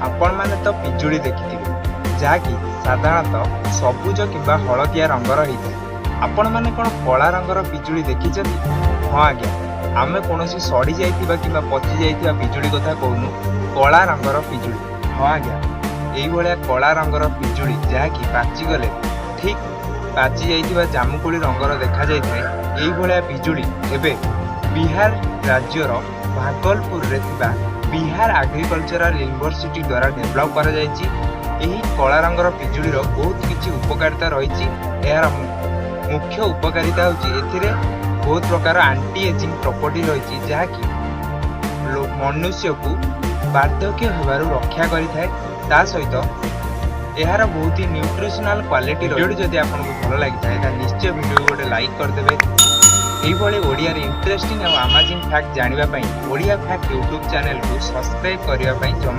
ଆପଣମାନେ ତ ପିଜୁଳି ଦେଖିଥିବେ, ଯାହାକି ସାଧାରଣତଃ ସବୁଜ କିମ୍ବା ହଳଦିଆ ରଙ୍ଗର ହେଇଥାଏ। ଆପଣମାନେ କ'ଣ କଳା ରଙ୍ଗର ପିଜୁଳି ଦେଖିଛନ୍ତି? ହଁ ଆଜ୍ଞା, ଆମେ କୌଣସି ସଢ଼ି ଯାଇଥିବା କିମ୍ବା ପଚି ଯାଇଥିବା ପିଜୁଳି କଥା କହୁନୁ। କଳା ରଙ୍ଗର ପିଜୁଳି। ହଁ ଆଜ୍ଞା, ଏଇଭଳିଆ କଳା ରଙ୍ଗର ପିଜୁଳି, ଯାହାକି ପାଚିଗଲେ ଠିକ୍ ପାଚି ଯାଇଥିବା ଜାମୁକୋଳି ରଙ୍ଗର ଦେଖାଯାଇଥାଏ। ଏଇଭଳିଆ ପିଜୁଳି ଏବେ ବିହାର ରାଜ୍ୟର ଭାଗଲପୁରରେ ଥିବା ବିହାର ଆଗ୍ରିକଲଚରାଲ ୟୁନିଭର୍ସିଟି ଦ୍ୱାରା ଡେଭଲପ୍ କରାଯାଇଛି। ଏହି କଳା ରଙ୍ଗର ପିଜୁଳିର ବହୁତ କିଛି ଉପକାରିତା ରହିଛି। ଏହାର ମୁଖ୍ୟ ଉପକାରିତା ହେଉଛି, ଏଥିରେ ବହୁତ ପ୍ରକାର ଆଣ୍ଟି ଏଜିଂ ପ୍ରପର୍ଟି ରହିଛି, ଯାହାକି ମନୁଷ୍ୟକୁ ବାର୍ଦ୍ଧକ୍ୟ ହେବାରୁ ରକ୍ଷା କରିଥାଏ। ତା ସହିତ ଏହାର ବହୁତ ହି ନ୍ୟୁଟ୍ରିସନାଲ କ୍ୱାଲିଟି। ଭିଡ଼ିଓଟି ଯଦି ଆପଣଙ୍କୁ ଭଲ ଲାଗିଥାଏ, ତାହେଲେ ନିଶ୍ଚୟ ଭିଡ଼ିଓକୁ ଗୋଟେ ଲାଇକ୍ କରିଦେବେ। ଏଇଭଳି ଓଡ଼ିଆରେ ଇଣ୍ଟରେଷ୍ଟିଂ ଆଉ ଆମାଜିଂ ଫ୍ୟାକ୍ଟ ଜାଣିବା ପାଇଁ ଓଡ଼ିଆ ଫ୍ୟାକ୍ଟ ୟୁଟ୍ୟୁବ୍ ଚ୍ୟାନେଲକୁ ସବସ୍କ୍ରାଇବ୍ କରିବା ପାଇଁ ଜମା